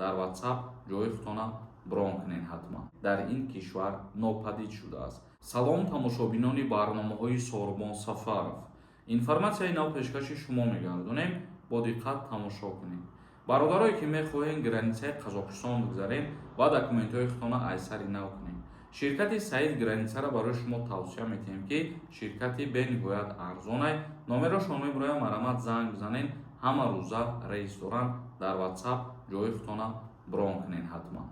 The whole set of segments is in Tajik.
Дар WhatsApp ҷои худтона брон кунед ҳатман. Дар ин кишвар нопадид шудааст. Салом, тамошобинони барномаҳои Сорбон Сафаров. Информатсияи нав пешкаши шумо мегардонем, бо диққат тамошо кунед. Бародарое, ки мехоҳем границаи Қазоқистон бигзарем ва документҳои худтона айсари нав кунем, ширкати Саид Границаро барои шумо тавсия метиҳем, ки ширкати бениҳоят арзонай. Номерошон мебуроям, марҳамат, занг бизанед. Ҳама рӯза рейс доранд. Дар WhatsApp ҷои худтона брон кунед ҳатман.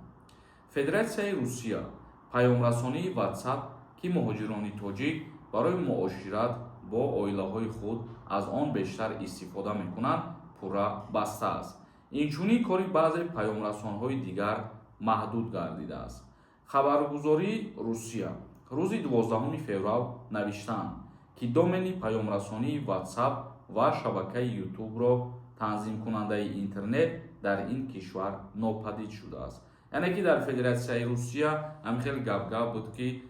Федератсияи Русия паёмрасонии WhatsApp, ки муҳоҷирони тоҷик барои муошират бо оилаҳои худ аз он бештар истифода мекунанд, пурра баста аст. Инчунин кори баъзе паёмрасонҳои дигар маҳдуд гардидааст. Хабаргузории Русия рӯзи 12 феврал навиштаанд, ки домени паёмрасонии WhatsApp ва шабакаи Ютубро танзимкунандаи интернет дар ин кишвар нопадид шудааст. Яъне ки дар Федератсияи Русия ҳамин хел гапгап буд, ки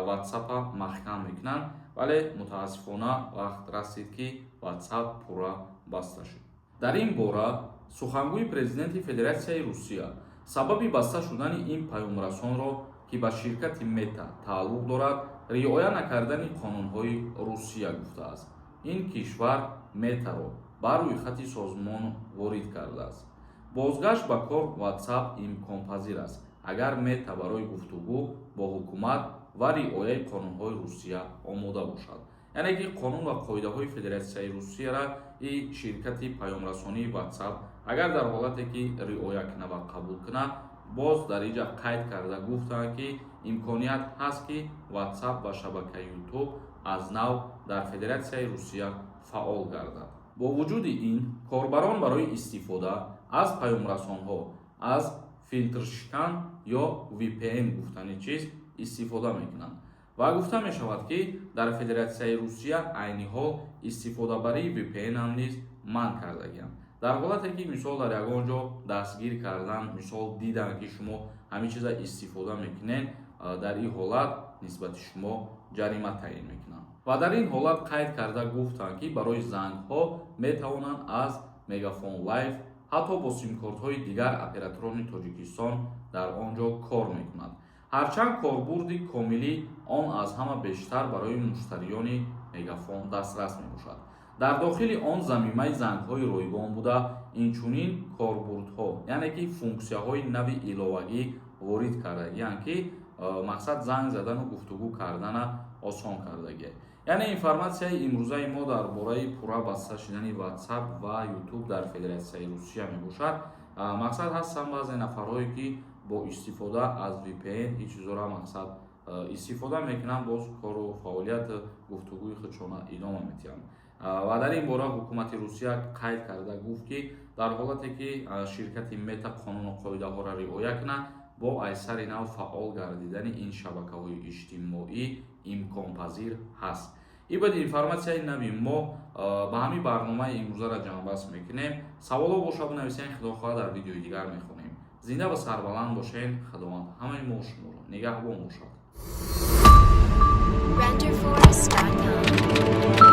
Ватсапа маҳкам мекунанд, вале мутаассифона вақт расид, ки Ватсап пурра баста шуд. Дар ин бора сухангӯи президенти Федератсияи Русия сабаби баста шудани ин паёмрасонро, ки ба ширкати Мета тааллуқ дорад, риоя накардани қонунҳои Русия гуфтааст. Ин кишвар Метаро ба рӯйхати созмон ворид кардааст. Бозгашт ба кор WhatsApp имконпазир аст, агар Мета барои гуфтугӯ бо ҳукумат ва риояи қонунҳои Русия омода бошад. Яъне ки қонун ва қоидаҳои Федератсияи Русияра и ширкати паёмрасонии WhatsApp агар дар ҳолате ки риоя кунад ва қабул кунад, боз дар инҷа қайд карда гуфтанд, ки имконият ҳаст, ки WhatsApp ва шабакаи YouTube аз нав дар Федератсияи Русия фаъол гардад. Бо вуҷуди ин, корбарон барои истифода аз паёмрасонҳо аз филтршикан ё VPN гуфтани чиз истифода мекунанд. Ва гуфта мешавад, ки дар Федератсияи Русия айни ҳол истифодабарии VPN ам низ манъ кардагианд. Дар ҳолате ки, мисол, дар ягон ҷо дастгир кардан, мисол, диданд, ки шумо ҳамин чиза истифода мекунед, дар ин ҳолат нисбати шумо ҷарима таъин мекунанд. Ва дар ин ҳолат қайд карда гуфтанд, ки барои зангҳо метавонанд аз Мегафон Лайф, ҳатто бо симкортҳои дигар операторони Тоҷикистон дар он ҷо кор мекунанд. Ҳарчанд корбурди комилӣ он аз ҳама бештар барои муштариёни Мегафон дастрас мебошад. Дар дохили он замимаи зангҳои ройгон буда, инчунин корбурдҳо, яъне ки функсияҳои нави иловагӣ ворид кардагианд, ки мақсад занг задану гуфтугӯ кардана осон кардагиа. Яъне информатсияи имрӯзаи мо дар бораи пурра баста шудани WhatsApp ва YouTube дар Федератсияи Русия мебошад. Мақсад, ҳастанд баъзе нафарҳое, ки бо истифода аз VPN ин чизҳоро, мақсад, истифода мекунанд, боз кору фаъолият, гуфтугӯи худшона идома медиҳанд. Ва дар ин бора ҳукумати Русия қайд карда гуфт, ки дар ҳолате ки ширкати Мета қонуну қоидаҳоро риоя кунад, бо айсари нав фаъол гардидани ин шабакаҳои иҷтимоӣ имконпазир ҳаст. Ин буд информатсияи нави мо. Ба ҳамин барномаи имрӯзаро ҷамъбаст мекунем. Саволо боша, бинависен, худо хоҳад, дар видеои дигар мехонем. Зинда ва сарбаланд бошен. Худованд ҳамаи мо шуморо нигаҳбон бошад. Renderforest.com.